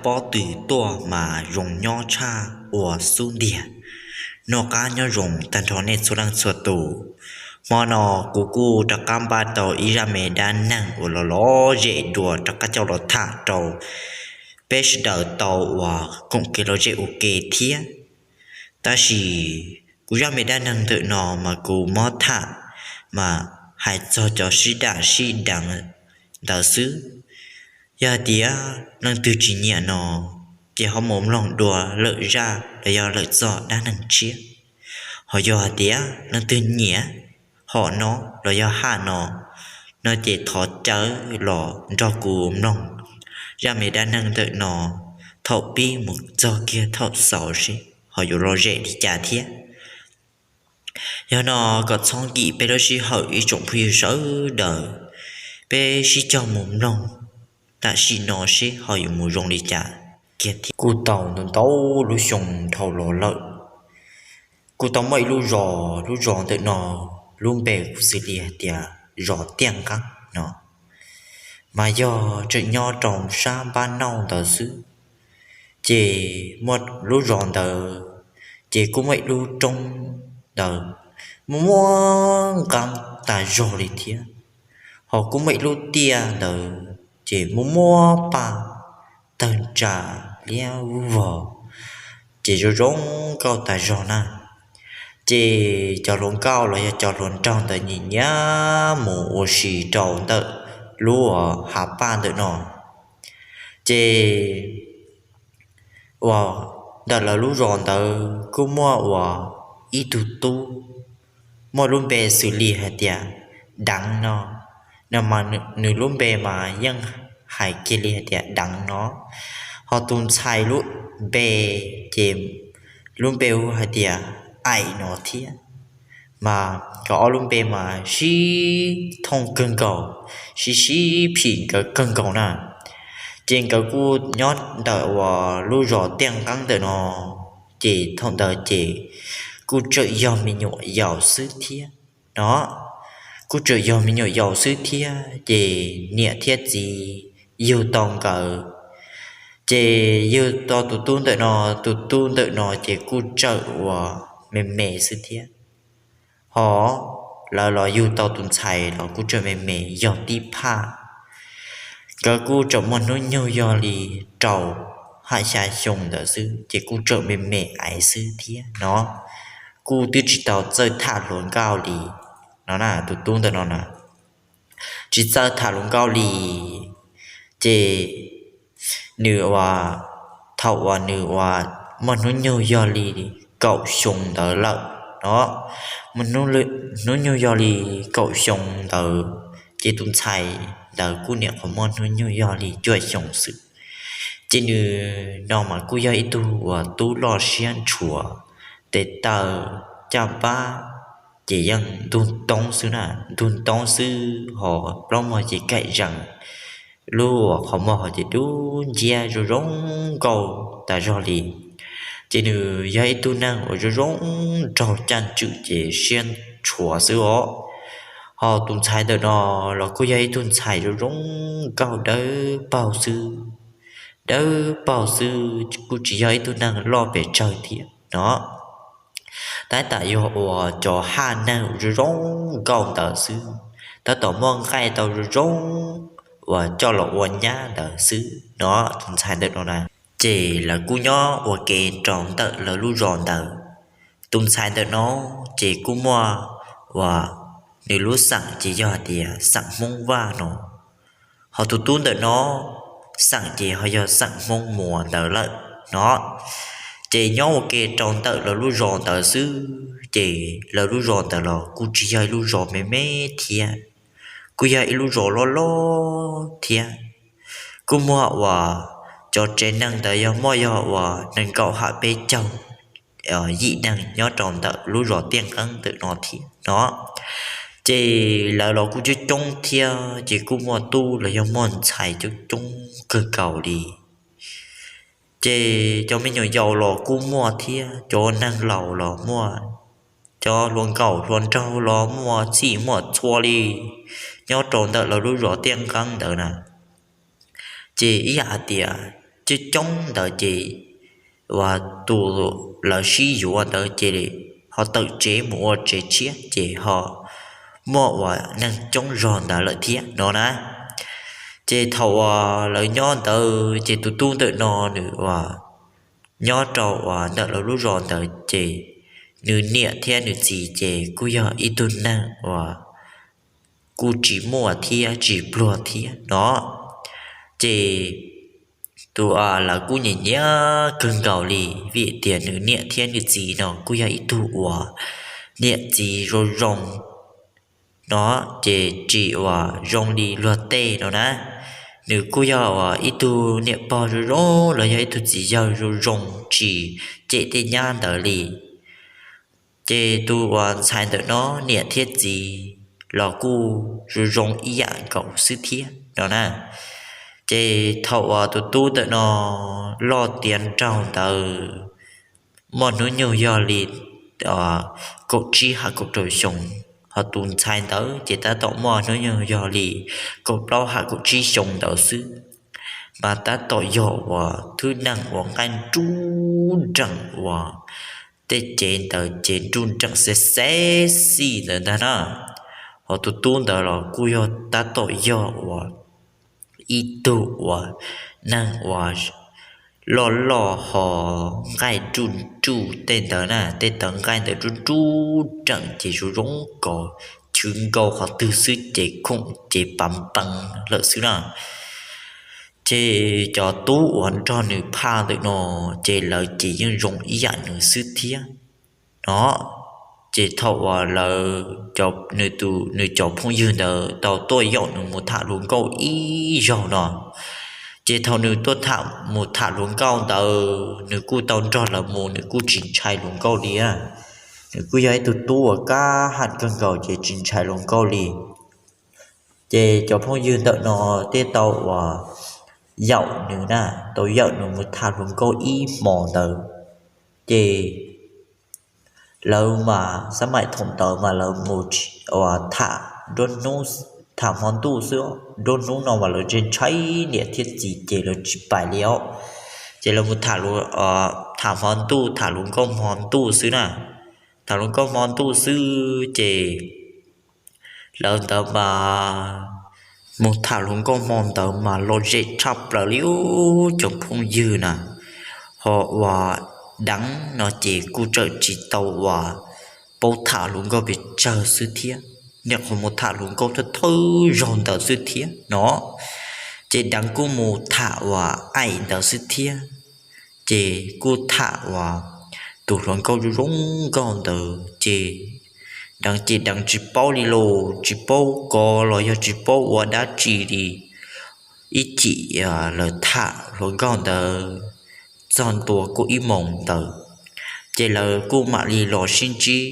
pob tw tuaj mas zoo nyob tshaj ua xub ntiag. Noj qab nyob zoo tag nrho nej txhua leej txhua tus. Hmo no kuv kuj rov qab npaj tau ib zaj me dab neeg uas los lom zem dua rov qab coj los tham rau peb sawv daws tau uas koom kev lom zem ua ke thiab. Tab sis kuv zaj me dab neeg ntawm no mas kuv muab tham mas hais txog cov sib dam sib deev ntawd xwb. Yog hais tias leej twg tsis nyiam no ces ho mus mloog dua lwm zaj los yog lwm txoj dab neeg tshiab. Ho yog hais tias leej twg nyiam hom no los yog haj no, no ces thov caw los nrog kuv mloog zaj me dab neeg ntawm no thaum pib mus txog kiag thaum xaus seb ho yuav lom zem li cas thiab. Yog no kom txhob nkim peb lub sij hawm ib tsoom phooj ywg sawv daws, peb sib cog mus mloog tam sim no seb ho yuav mus zoo li cas kiag thiab. Kuj tau ntau ntau lub xyoo dhau los lawm, kuj tau muaj ib lub zos, lub zos ntawm no lub npe kuj xws li hais tias zos Tiaj Nqeeb no, mas yog tseem nyob rau sab npab nauj ntawd xwb. Ces muaj lub zos ntawd ces kuj muaj ib lub roob ntawd muaj muaj nqeeb tas zog li thiab. Ho kuj muaj ib lub tiaj ntawd ces muaj muaj paj tawg ntsa liab vog, ces zoo zoo nkauj tas zog na. Ces cov hluas nkauj los yog cov hluas nraug ntawd nyiam nyiam mus ua si rau ntawm lub hav paj ntawm no. Ces uas ntawm lawv lub zos ntawd kuj muaj uas ib tug tub, muaj lub npe xws li hais tias Deev no, no mas nws lub npe mas yeej hais kiag li hais tias Deev no. Ho tus ntxhais lub npe ces lub npe hu hais tias Aim no thiab. Mas nkawd ob lub npe mas sib thooj kawg nkaus, sib sib phim nkawd kawg nkaus na. Ces nkawd kuj nyob ntawm uas lub zos Tiaj Nqeeb ntawm no, ces thaum ntawd ces kuj tseem yog me nyuam yaus xwb thiab no. Kuj tseem yog me nyuam yaus xwb thiab ces niam thiab txiv yug tau nkawd, ces yug tau tus tub ntawm no, tus tub ntawm no ces kuj tseem uas me me xwb thiab. Ho lawv los yug tau tus ntxhais los kuj tseem me me yog tib phaj. Nkawd kuj tseem muaj hnub nyoog yog li rau hab xya xyoo ntawd xwb ces kuj tseem me me aiv xwb thiab no. Kuj twb tsis tau txawj tham hluas nkauj li no na, tus tub ntawm no na, tsis txawj tham hluas nkauj li. Ces nws uas, thaum uas nws uas muaj hnub nyoog yog li kaum xyoo ntawd lawm no, hnub nyoog yog li kaum xyoo ntawd, ces tus ntxhais ntawd kuj nyuam qhuav muaj hnub nyoog yog li cuaj xyoo xwb. Ces nws no mas kuj yog ib tug uas tub loj siab ntshua, tes taw caj npab ces yeej ntug ntoob xwb na, ntug ntoob xwb ho plaub muag ces kaim zees, lub uas qhov muag ho ces dub nciab zoo zoo nkauj tas zog li. Ces nws yog ib tug neeg uas zoo zoo nraug caj ntswm ces siab ntshua xwb os. Ho tus ntxhais ntawm no los kuj yog ib tug ntxhais zoo zoo nkauj dawb paug xwb, dawb paug xwb kuj tsis yog ib tug neeg loj pes tsawg thiab no. Tab tom yog uas cov haj neeg zoo zoo nkauj ntawd xwb, tab tom muaj nqaij tau zoo zoo uas coj los ua nyab ntawd xwb no, tus ntxhais ntawm no na. Ces lawv kuj nyob ua ke rau ntawm lawv lub zos ntawd. Tus ntxhais ntawm no ces kuj muaj uas nws lub xeem ces yog hais tias xeem Hmoob Vaj no. Ho tus tub ntawm no xeem ces ho yog xeem Hmoob Muas ntawd lawm no. Ces nyob ua ke rau ntawm lawv lub zos ntawd xwb, ces lawv lub zos ntawd los kuj tsis yog ib lub zos me me thiab, kuj yog ib lub zos loj loj thiab. Kuj muaj uas cov tsev neeg ntawd yog muaj yog uas nees nkaum ham peb caug yim neeg nyob rau ntawm lub zos Tiaj Nqeeb ntawm no thiab no. Ces lawv los kuj coob coob thiab, ces kuj muaj tub los yog muaj ntxhais coob coob kawg nkaus li. Ces cov me nyuam yaus los kuj muaj thiab, cov neeg laus los muaj, cov hluas nkauj hluas nraug los muaj txhij muaj txhua li, nyob rau ntawm lawv lub zos Tiaj Nqeeb ntawd na. Ces ib yam hais tias coob coob ntawd ces uas tus lawv sib yuav ntawd ces ho tawm tsev mus ua tsev tshiab ces ho muaj uas neeg coob zog ntawd lawm thiab no na. Ces thaum uas lawv nyob ntawd ces tus tub ntawm no nws uas nyob rau uas ntawm lawv lub zos ntawd ces nws niam thiab nws txiv ces kuj yog ib tug neeg uas kuj tsis muaj thiab tsis pluag thiab no. Ces tus lawv kuj nyiam nyiam kawg nkaus li vim tias nws niam thiab nws txiv no kuj yog ib tug uas niam txiv zoo zoo no, ces tsis uas zoo li luag tej no na. Nws kuj yog uas ib tug niam pog zoo zoo los yog ib tug txiv yawg zoo zoo tsis cem tej nyab ntawd li. Ces tus uas ntxhais ntawm no niam thiab txiv los kuj zoo zoo ib yam nkaus xwb thiab no na. Ces thaum uas tus tub ntawm no loj tiav nraug ntawd muaj hnub nyoog yog li kaum tsib ha kaum rau xyoo, ho tus ntxhais ntawd ces tab tom muaj hnub nyoog yog li kaum plaub ha kaum tsib xyoo ntawd xwb, mas tab tom yog uas thwb neeg uas nqaij nruj nreem uas tej cev ntawd ces nruj nreem xeb xeb xij ntawd ntag na. Ho tus tub ntawd los kuj yog tab tom yog uas ib tug uas neeg uas loj loj ho nqaij nruj nruj tej ntawd na, tej tawv nqaij ntawd nruj nruj nreem ces zoo zoo kos chwv nkaus qhov twg xwb ces khoom ces pav npees lawm xwb na. Ces cov tub uas nrog nws phaj ntawm no ces lawv ces yeej zoo ib yam nws xwb thiab no. Ces thaum uas lawv, nws cov phooj ywg ntawd tau tuaj yaum nws mus tham hluas nkauj ib zaug no, ces thaum nws tuaj tham mus tham hluas nkauj ntawd nws kuj tau nrog lawv mus, nws kuj tsis ntshai hluas nkauj li. Nws kuj yog ib tug tub uas kaj ham kawg nkaus ces tsis ntshai hluas nkauj li. Ces cov phooj ywg ntawm no thiaj tau uas yaum nws na, tau yaum nws mus tham hluas nkauj ib hmos ntawd. Ces lawv mas xab maim thaum ntawd mas lawv mus tham nruab hnub, tham hmo ntuj xwb. Nruab hnub no mas lawv ntshai ntshai niam thiab txiv ces lawv tsis pais li os. Ces lawv mus tham hmo ntuj, tham hluas nkauj hmo ntuj xwb na. Tham hluas nkauj hmo ntuj xwb ces lawv ntawd mas mus tham hluas nkauj hmo ntawd mas lom zem tshaj plaws li cov phooj ywg na. Ho uas Deev no ces kuj tseem tsis tau uas paub tham hluas nkauj pes tsawg xwb thiab, nyuam qhuav mus tham hluas nkauj thawj thawj zaug ntawd xwb thiab no. Ces Deev kuj mus tham uas Aim ntawd xwb thiab. Ces kuj tham uas tus hluas nkauj zoo zoo nkauj ntawd ces Deev ces Deev tsis paub li los tsis paub kov los yog tsis paub ua dab tsi li. Ib chim lawv tham hluas nkauj ntawd txog ntua kuj ib moos ntawd, ces lawv kuj mam li los sib ntsib.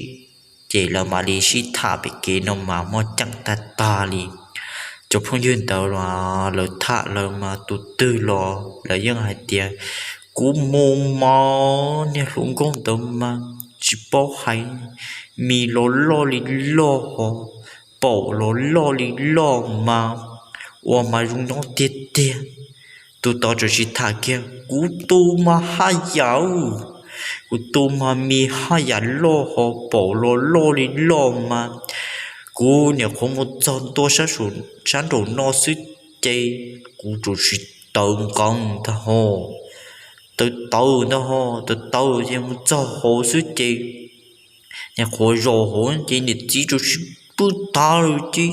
Ces lawv mam li sib tham pem kev no mas muaj ceem tag tag li. Cov phooj ywg ntawd los lawv tham lawv mas tus twg los lawv yeej hais tias, kuv mus mas niag hluas nkauj ntawd mas tsis paub hais, mis los loj li loj ho, paum los loj li loj mas ua mas zoo nyob tiag tiag. Tus tod tseem sib tham kiag, kuv tus mas haj yam, kuv tus mas mis haj yam loj ho, paum los loj li loj mas kuv nyuam qhuav mus txog ntua sab nraum no xwb ces kuv tsuas tsis tawv nqees ntag ho, tawv tawv ntag ho, tawv tawv ces mus txog hauv xwb ces nyuam qhuav zaum hauv ces niam txiv tsuas sib pw tag lawm ces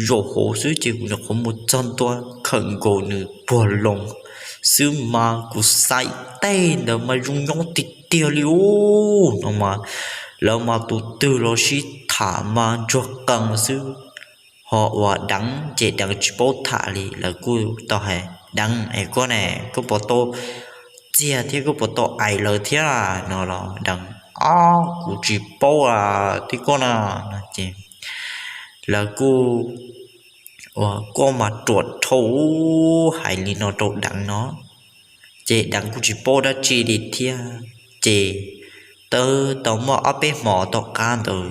zaum hauv xwb ces kuv nyuam qhuav mus txog ntua khawm nkaus nws puag loo xwb mas kuv xaiv tej ntawd mas zoo nyob tiag tiag li ub no mas lawv mas tus twg los sib tham mas ntsuag qees xwb. Ho uas Deev ces Deev tsis paub tham li, lawv kuj tau hais, Deev es koj ne, koj puas tau txiag thiab koj puas tau aim lawv thiab no los Deev, o, kuv tsis paub a, tij koj na no ces lawv kuj ua koj mas ruam dhau hais li no rau Deev no. Ces Deev kuj tsis paub dab tsi li thiab ces twb tau muaj ob peb hmo tom qab ntawd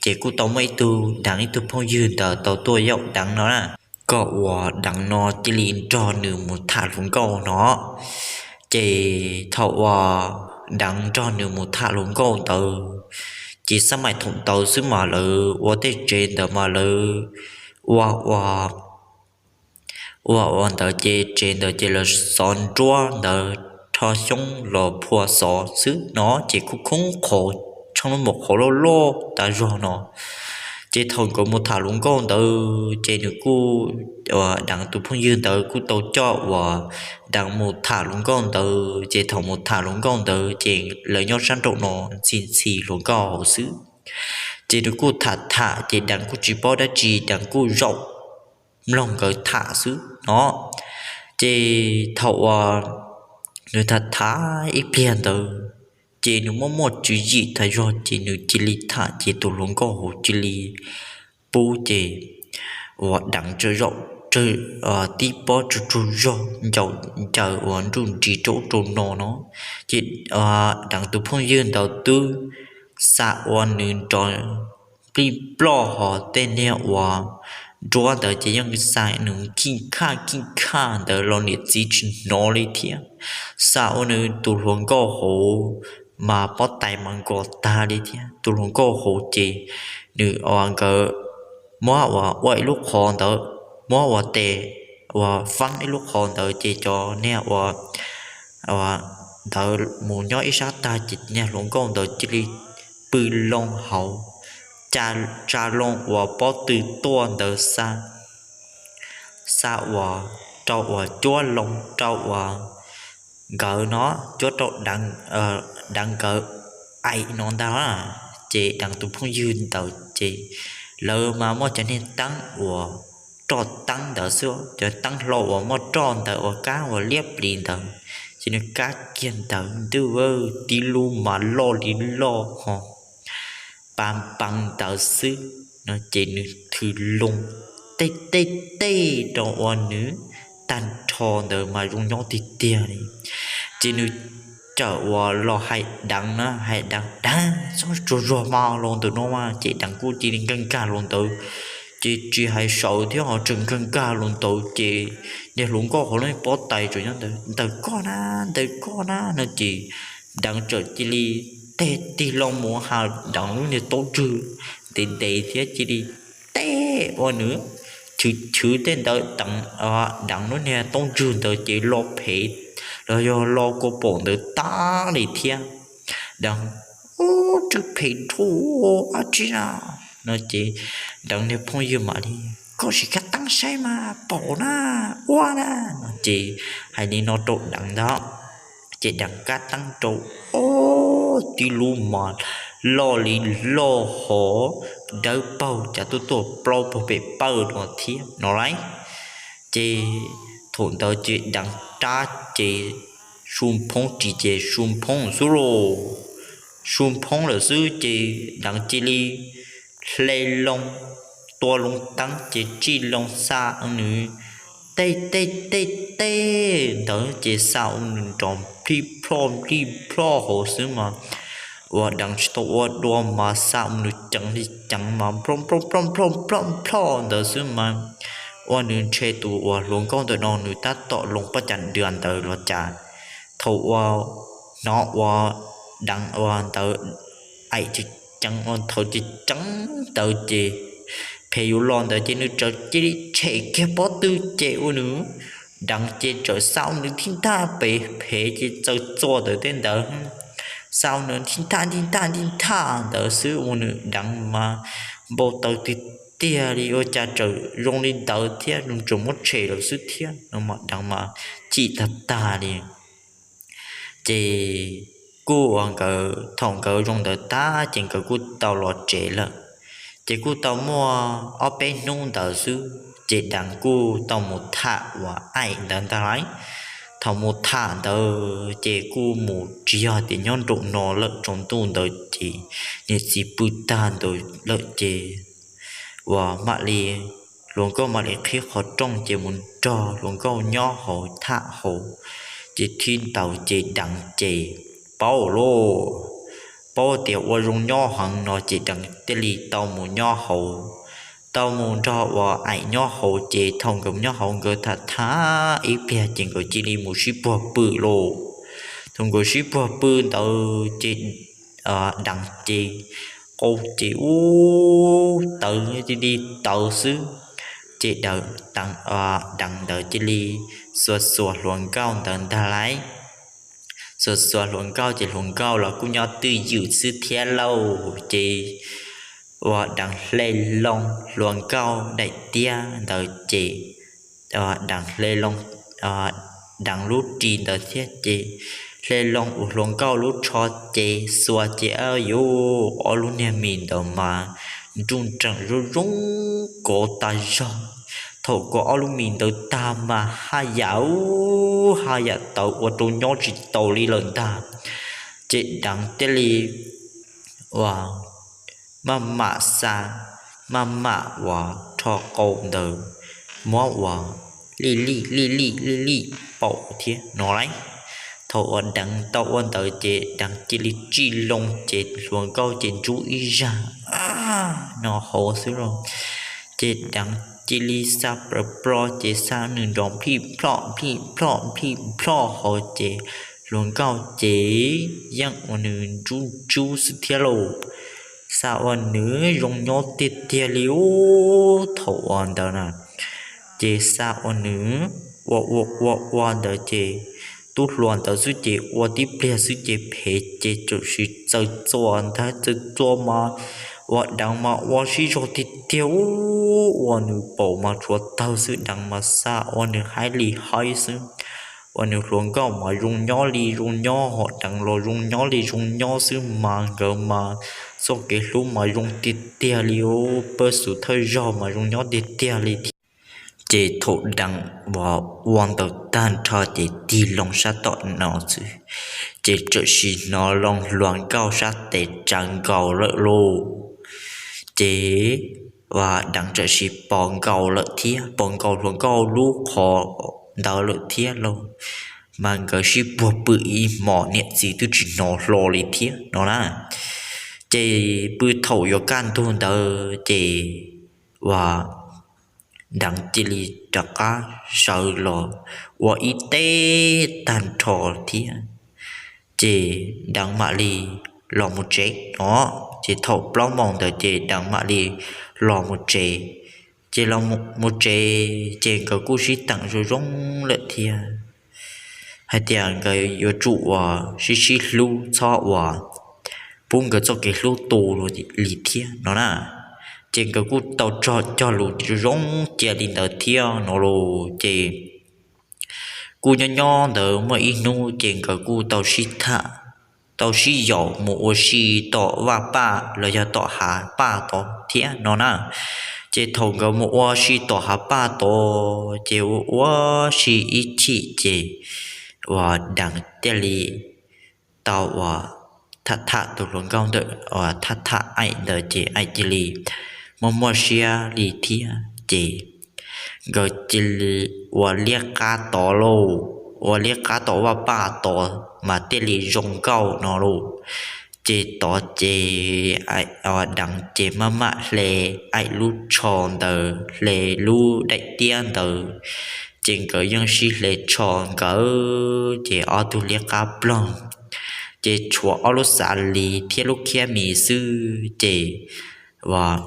ces kuj tau muaj ib tug Deev ib tug phooj ywg ntawd tau tuaj yaum Deev no na. kom uas Deev no cia li nrog nws mus tham hluas nkauj no. Ces thaum uas Deev nrog nws mus tham hluas nkauj ntawd, ces xab mais thaum ntawd xwb mas lawv ua tej tsev ntawd mas lawv ua ua ua ua ntawd ces tsev ntawd ces lawv xov nruab ntawd rho xyoob los phua xov xwb no ces kuj khoob qhov, tshoob lub mus qhov loj loj tas zog no. Ces thaum nkawd mus tham hluas nkauj ntawd ces nws kuj, Deev tus phooj ywg ntawd kuj tau coj uas Deev mus tham hluas nkauj ntawd ces thaum mus tham hluas nkauj ntawd ces lawv nyob sab nraum no ntxhi ntxhi hluas nkauj hauv xwb. Ces nws kuj tham tham ces Deev kuj tsis paub dab tsi, Deev kuj zaum mloog nkawd tham xwb no. Ces thaum uas nws tham tham ib pliag ntawd ces nws muaj muaj tswv yim tas zog ces nws cia li tham ces tus hluas nkauj hauv cia li pub ces uas Deev tsa zaum tib pob tsuj tsuj zog ncaws ncaws uas nruj nris rau ub rau no no. Ces Deev tus phooj ywg ntawd twb xa ua nws nrov nplij ploj hos tej niag uas nruab ntawd ces yeej xa nws khij khaj khij khaj ntawd los niam txiv tsis hnov li thiab. Xa ua nws tus hluas nkauj hauv mas pob tais mas nkos tag li thiab. Tus hluas nkauj hauv ces nws ua nkawd muab uas ua ib lub qhov ntawd, muab ua tes uas faab ib lub qhov ntawd ces cov niag uas ntawd mus nyob ib sab tag ces niag hluas nkauj ntawd cia li pw loo hauv, tsa loo uas pob tw tuaj ntawd xa, xa uas rau uas cuab loo rau uas nkawd no, cuab rau Deev nkawd aim no ntag. Ces Deev tus phooj ywg ntawd ces lawv mas muaj cov niag teeb uas roj teeb ntawd xwb, cov teeb hlau uas muaj roj ntawd uas kab uas liab plis ntawd, ces nws kab kiag ntawd ntuj, tib lub mas loj li loj ho pa npeev ntawd xwb no ces nws thws loo tej tej tej rau ua nws tag nrho ntawd mas zoo nyob tiag tiag li. Ces nws txawm uas los hais Deev na, hais Deev, Deev txhob tsuas zuag mas los ntawm no mas, ces Deev kuj cia li nkag nkag los ntawd. Ces tsis hais saud thiab ho tseem nkag nkag los ntawd ces niag hluas nkauj hauv lub pob tais tseem nyob ntawd, ntawm koj na, ntawm koj na no ces Deev txawm cia li teg tig loo mus ha Deev lub niag taub ntswg ntev ntev thiab cia li teg ua nws chwv chwv tej ntawd, Deev lub niag taub ntswg ntawd ces lo phem los yog lo kua paum ntawd tag li thiab. Deev, Ub, tsw phem nrho dab tsi na no ces Deev niag phooj ywg mam li, Koj sim kab teeb saib mas pom na, ua na no ces hais li no rau Deev ntag. Ces Deev kab teeb rau, ob, tib lub mas loj li loj hov, dawb paug cas tuaj tuaj plaub puag pem pawg no thiab no lauj. Ces thaum ntawd ces Deev rab ces su phoob ris ces su phoob xwb lauj. Su phoob lawm xwb ces Deev cia li hle loo, tua loo teeb ces tsij loo xa nws tej tej tej tej ntawd ces xa ua nws nrov nplij plhoj nplij plhoj hauv xwb mas uas Deev tsis tau ua dua mas xa ua nws ceev li ceev mas nploj nploj nploj nploj nploj ntawd xwb mas ua nws ntshe tus uas hluas nkauj ntawm no nws tab tom loo pob cas dua ntawd los cas. Thaum uas hnov uas Deev ua ntawd aim ceev ceev ua nthawv ceev ceev ntawd ces phem yuav los ntawd ces nws txawm cia li tshem kiag pob tw ces ua nws, Deev ces txawm xa ua nws thib nthaj pem phem ces txawm txua ntawm tej ntawd, xa ua nws thib nthaj thib nthaj thib nthaj ntawd xwb ua nws Deev mas npau taws tiag tiag li ua cas txawm zoo li ntawd thiab, nws tseem muab tshem lawm xwb thiab no mas Deev mas chim tag tag li. Ces kuj ua nkawd thaum nkawd zoo ntawd tag ces nkawd kuj tau los tsev lawm. Ces kuj tau muaj ob peb hnub ntawd xwb ces Deev kuj tau mus tham uas aim ntawd ntag lauj. Thaum mus tham ntawd ces kuj mus tsis yog tias nyob nraum no lawm, tsaus ntuj ntawd ces niam txiv pw tag ntawd lawm ces uas mam li, hluas nkauj mam li qhib qhov rooj ces mus nrog hluas nkauj nyob hauv tham hauv. Ces thib ntawd ces Deev ces paub lauj, paub tias ua zoo nyob heev no ces Deev thiaj li tau mus nyob hauv tau mus nrog uas Aim nyob hauv ces thaum nkawd nyob hauv nkawd tham tham ib pliag ces nkawd cia li mus sib puag pw lauj. Thaum nkawd sib puag pw ntawd ces Deev ces qau ces ub tawv cia li tawv xwb. Ces Deev ntawd cia li xuas xuas hluas nkauj ntawd ntag lauj. Xuas xuas hluas nkauj ces hluas nkauj los kuj nyob twj ywm xwb thiab lauj. Ces uas Deev hle loo hluas nkauj daim tiab ntawd ces Deev hle loo Deev lub ris ntawd thiab ces hle loo uas hluas nkauj lub tsho ces xuas ces yuav ob lub niag mis ntawd mas nruj nreem zoo zoo kov tas zog. Thaum kov ob lub mis ntawd tag mas haj yam haj yam tawv ua rau nyob tsis taus li lawm ntag. Ces Deev thiaj li uas maj mam xa, maj mam uas rho qau ntawd muab uas lij lij lij lij lij lij paum thiab no lauj. Thaum uas Deev tau ua ntawd ces Deev cia li tsij loo ces hluas nkauj ces ntsub ib zag no hauv xwb lauj. Ces Deev cia li xa plaws plo ces xa nws nrov nplij nploj nplij nploj nplij nploj hauv ces hluas nkauj ces yeej ua nws ntsub ntsub xwb thiab lauj. Xa ua nws zoo nyob tiag tiag li ub thaum ua ntawd na. Ces xa ua nws ua ua ua ua ntawd ces tub hluas ntawd xwb ces ua tib pliag xwb ces phem ces tam sim txawm txuas ntag txawm txuas mas uas Deev mas ua sib zog tiag tiag ub ua nws paum mas tshuav tawg xwb Deev mas xa ua nws haib li haib xwb. Ua nws hluas nkauj mas zoo nyob li zoo nyob ho Deev los zoo nyob li zoo nyob xwb mas nkawd mas txoj kev hlub mas zoo tiag tiag li ub pab xus thawj zaug mas zoo nyob tiag tiag li thiab. Ces thaum Deev uas ua ntawd tag nrho ces tig loo sab tom no xwb, ces tam sim hnov loo hluas nkauj sab tes tsawv nkaus lawm lauj. Ces uas Deev tam sim pom nkaus lawm thiab pom nkaus hluas nkauj lub qhov ntawd lawm thiab lauj. Mas nkawd sib puag pw ib hmos niam txiv twb tsis hnov hlo li thiab no na. Ces pw thaum yuav kaj ntug ntawd ces uas Deev cia li rov qab sawv los ua ib teb tag nrho thiab. Ces Deev mam li los mus tsev no. Ces thaum plaub moos ntawd ces Deev mam li los mus tsev. Ces los mus tsev ces nkawd kuj sib teem zoo zoo lawm thiab hais tias nkawd yuav tsum uas sib sib hlub txhob uas pub nkawd txoj kev hlub tu li thiab no na. Ces nkawd kuj tau tso cog lus zoo zoo cia li ntawd thiab no los ces kuj nyob nyob ntawd muaj ib hnub ces nkawd kuj tau sib tham, tau sib yaum mus ua si tom vaj paj los yog tom hav paj tod thiab no na. Ces thaum nkawd mus ua si tom hav paj tod ces ua ua si ib chim ces uas Deev thiaj li tau uas tham tham tus hluas nkauj ntawd uas tham tham Aim ntawd ces Aim cia li muaj muaj siab li thiab ces nkawd cia li ua liab qab tod lauj, ua liab qab tom vaj paj tod mas thiaj li zoo nkauj no lauj. Ces tod ces Deev ces maj mam hle Aim lub tsho ntawd hle lub daim tiab ntawd, ces nkawd yeej sib hle tsho nkawd ces ob tug liab qab ploog, ces tshuav ob lub xav li thiab lub khiab mis xwb ces uas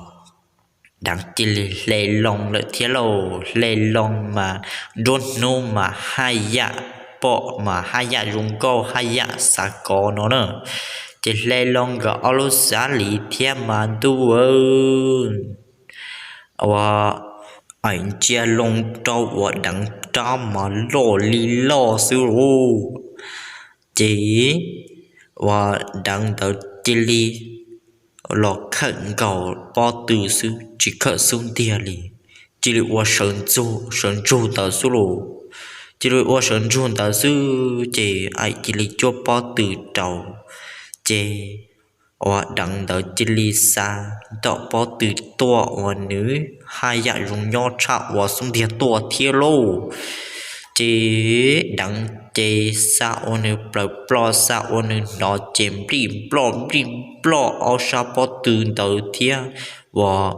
Deev cia li hle loo lawm thiab lauj. Hle loo mas nruab hnub mas haj yam pom mas haj yam zoo nkauj haj yam xav kov no na. Ces hle loo nkawd ob lub xav li thiab mas ntuj ua Aim ntsia loo rau uas Deev rab mas loj li loj xwb lauj. Ces uas Deev ntawd cia li los khawm nkaus pob tw xwb tsis khawm xub ntiag li, cia li ua sawv ntsug ntawd xwb lauj. Cia li ua sawv ntsug ntawd xwb ces Aim cia li cuab pob tw rau, ces uas Deev ntawd cia li xa ntom pob tw tuaj uas nws haj yam zoo nyob tshaj uas xub ntiag tuaj thiab lauj. Ces Deev ces xa ua nws plaws ploj xa ua nws hnov ces nplij nploj nplij nploj ob sab pob tw ntawd thiab uas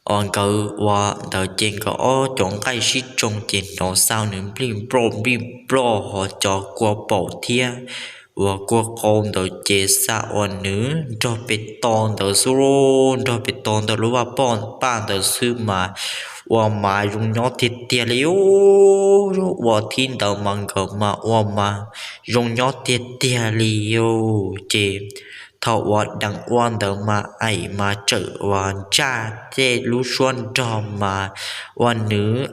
Nkawd ua ntawd ces nkawd ob cov nqaij sib tsoo ces hnov xa nws nplij nploj nplij nploj ho cov kua paum thiab uas kua qau ntawd ces xa ua nws nrog pem toj ntawd xwb, nrog pem toj ntawd lub vaj poj paj ntawd xwb mas ua mas zoo nyob tiag tiag li. Ua thib ntawd mas nkawd mas ua mas zoo nyob tiag tiag li. Ces thaum uas deev ua ntawd mas aim mas tsawm uas ntsaj tej lub suab nrog mas ua nws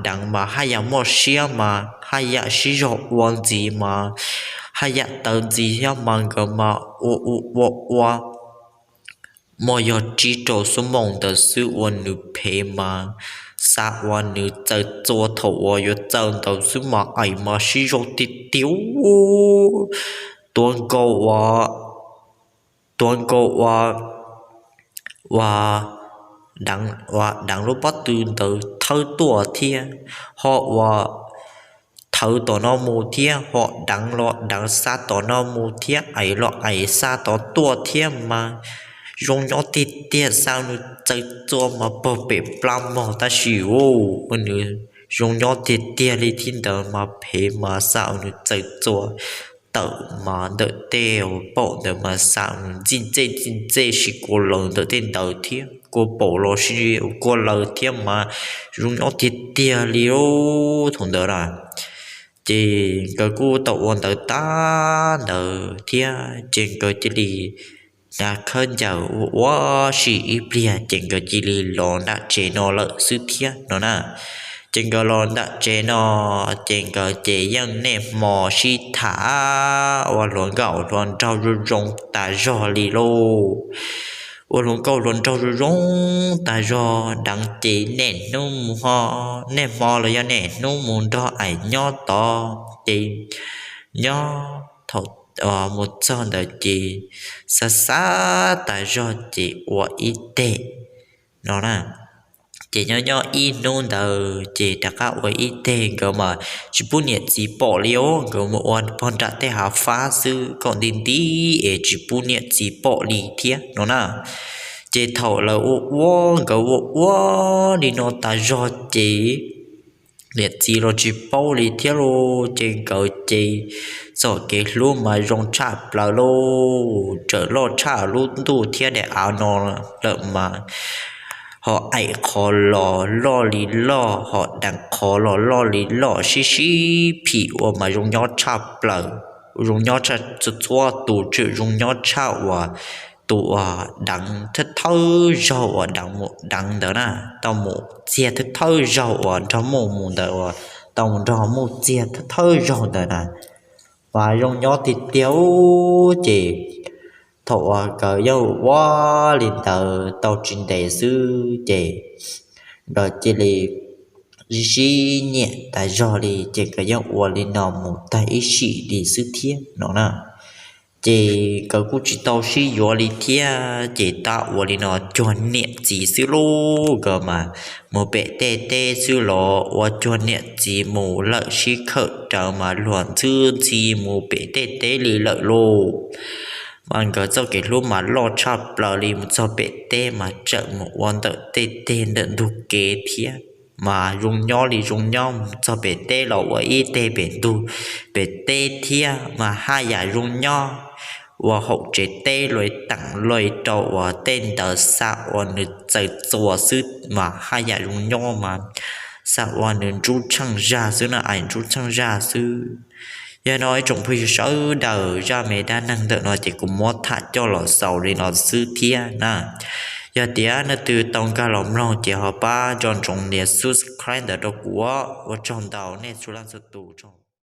deev mas haj yam muaj siab mas haj yam sib zog ua ntxiv mas haj yam tawv ntxiv thiab mas nkawd mas ua ua ua ua muaj yog tsib rau xuab moos ntawd xwb ua nws phem mas xa ua nws txaws txua, thaum uas yuav txaws ntawd xwb mas aim mas sib zog tiag tiag. Tuav nkaus ua, tuav nkaus ua, ua deev, ua deev lub pob tw ntawd thawb tuaj thiab, ho ua thawb tom no mus thiab, ho deev los deev xa tom no mus thiab, aim los aim xa tod tuaj thiab mas zoo nyob tiag tiag, xa nws txaws txua mas pog pem plab mog. Tab sis ua nws zoo nyob tiag tiag li thib ntawd mas phem mas xa nws txaws txua tawm mas ntawm tej paum ntawd mas xa nws ntxij ntxej ntxij ntxej sib kua lawv ntawm tej ntawd thiab, kua paum los sib kua lawv thiab mas zoo nyob tiag tiag li thaum ntawd na. Ces nkawd kuj tau ua ntawd tag ntawd thiab ces nkawd cia li na khawb ncaws ua ua si ib pliag ces nkawd cia li los nram tsev no lawm xwb thiab no na. Ces nkawd los nram tsev no ces nkawd ces yeej niaj hmo sib tham ua hluas nkauj hluas nraug zoo zoo tas zog li lauj. Ua hluas nkauj hluas nraug zoo zoo tas zog, deev ces niaj hnub mus ho, niaj hmo los yog niaj hnub mus nrog aim nyob tod ces nyob thaum mus txog ntawd ces xav xav tas zog ces ua ib teg no na. Ces nyob nyob ib hnub ntawd ces rov qab ua ib teg, nkawd mas tsis pub niam txiv pom li os, nkawd mus ua pog nram tej hav fab xwb kom nti nti es tsis pub niam txiv pom li thiab no na. Ces thaum lawv ua ua, nkawd ua ua li no tas zog ces niam txiv los tsis paub li thiab lauj. Ces nkawd ces txoj kev hlub mas zoo tshaj plaws lauj, txawm loj tshaj lub ntuj thiab daim av no lawm mas ho aim qhov los loj li loj, ho deev qhov los loj li loj, sib sib phim ua mas zoo nyob tshaj plaws, zoo nyob tshaj txhua txhua tus, tseem zoo nyob tshaj uas tus uas deev thawj thawj zaug uas deev mus deev ntawd na, tau mus txiag thawj thawj zaug uas nrog muj mus ntawd uas tau mus nrog muj txiag thawj thawj zaug ntawd na. Mas zoo nyob tiag tiag ces thaum uas nkawd yeej ua li ntawd tau tsis ntev xwb ces nkawd cia li sib sib nyiam tas zog li ces nkawd yeej ua li no mus tag ib sim li xwb thiab no na. Ces nkawd kuj tsis tau sib yuav li thiab ces tab ua li no cuag niam txiv xwb lauj. Nkawd mas mus pem tej teb xwb los ua cuag niam txiv mus lawm, sib khawm rawv mas luag ntxhwb ntxhi mus pem tej teb li lawm lauj. Mas nkawd txoj kev hlub mas loj tshaj plaws li, mus txog pem teb mas tseem mus ua ntawm tej teg ntawm ntug kev thiab. Mas zoo nyob li zoo nyob, mus txog pem teb los ua ib teg pem ntug pem teb thiab mas haj yam zoo nyob. Ua haum tsev teb los teem los rau uas tej ntawd xa ua nws txaws txuas xwb mas haj yam zoo nyob mas xa ua nws ntsub tsheej zag xwb na, aim ntsub tsheej zag xwb. Yog no ib tsoom phooj ywg sawv daws, zaj me dab neeg ntawm no ces kuv muab tham coj los xaus li no xwb thiab na. Yog tias nej twg tau nkag los mloog ces ho pab nco ntsoov nias subscribe ntawm rau kuv, ua tsaug ntau nej txhua leej txhua tus.